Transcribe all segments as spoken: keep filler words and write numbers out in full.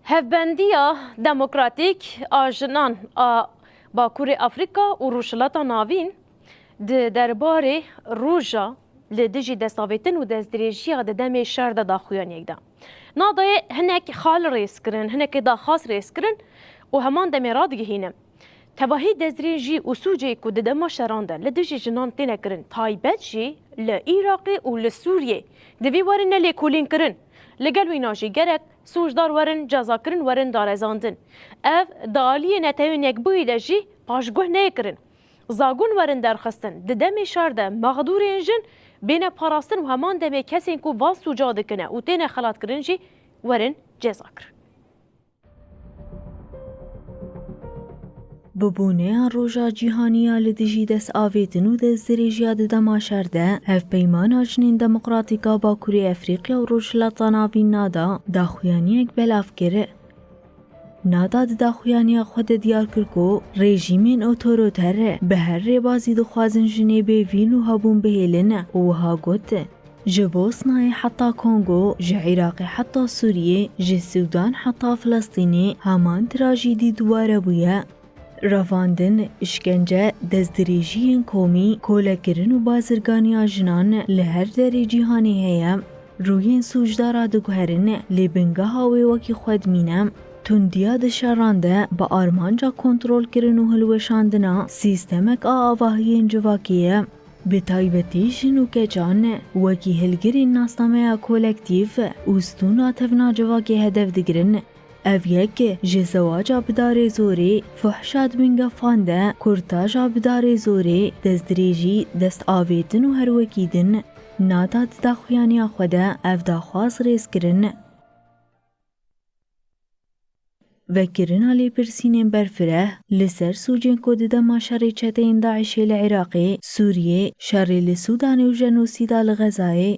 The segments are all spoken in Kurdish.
Hevbendiya demokratîk a jinan a Bakurê Afrîka û Rojhilata Navîn di derbarê roja li dijî destavêtin û destdirêjiya di demê şer de daxuyaniyek da. Nadayê hinek xal rêz kirin, hinekê daxwaz rêz kirin û heman demê radigihîne. Tevahî destdirêjî û sûcê ku di dema şeran de li dijî jinan têne kirin, taybet jî li Iraqê û li Sûriyê, divê werin ne lêkolînkirin. Li gel wîna jî gerek sûcdar werin cezakirin, werin darezandin. Ev di aliyê Netewên Yekbûyî de jî paşguh neyê kirin. Zagon werin derxistin, di demê şer de mexdûrên jin bêne parastin û heman demê kesên ku van sûca dikine û têne xelatkirin jî werin cezakirin. Bi bûneya Roja Cîhanî ya li dijî destavêtin û destdirêjiya di dema şer de, Hevpeymana Jinên Demokratîk a Bakurê Efrîqya û Rojhilata Navîn, NADA, daxuyaniyek belav kir. NADA di daxuyaniya xwe de diyar kir ku rejîmên otoriter bi her rêbazî dixwazin jinê bêvîn û hebûn bihêlin û wiha got: Ji Bosnayê heta Kongo, ji Iraqê heta Sûriyê, ji Sûdan heta Filistînê, heman trajîdî dubare bûye. Revandin, îşkence, destdirêjiyên komî, kolekirin û bazirganiya jinan li her derê cîhanê heye. Rûyên sûcdara diguherin, lê bingeha wê wekî xwe dimîne. Tundiya di şeran de bi armanca kontrolkirin û hilweşandina sîstemek a avahiyên civakê ye. Bi taybetî jin û keçan wekî hilgirên nasnameya kolektîf û stûna tevna civakê hedef digirin. Ev yek ji zewaca bi darê zorê, fuhşa di bingefan de, kurtaja bi darê zorê, destdirêjî, destavêtin û her wekî din, NADA di daxuyaniya xwe de ev daxwaz rêz kirin. Vekirina lêpirsînên berfireh li ser sûcên ku di dema şerê çeteyên DAIŞê li Iraqê, Sûriyê, şerê li Sûdanê û jenosîda li Xezayê,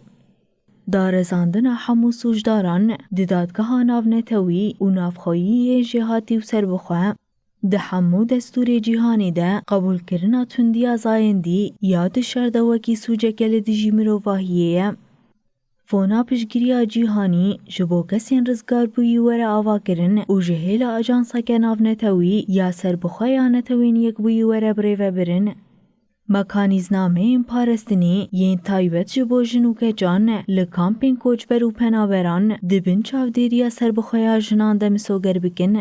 darezandina hemû sûcdaran di dadgeha navnetewî û navxweyî yên jêhatî û serbixwe, di hemû destûrê cîhanê de qebûlkirina tundiya zayendî ya di şer de wekî sûceke li dijî mirovahiyê ye. Fona Piştgiriya Cîhanî ji bo kesên rizgarbûyî were avakirin û ji hêla ajanseke navnetewî ya serbixwe ya Netewên Yekbûyî were birêvebirin. Mekanîznameyên parastinê yên taybet ji bo jin û keçan li kampên koçber û penaberan di bin çavdêriya serbixwe ya jinan de misoger bikin.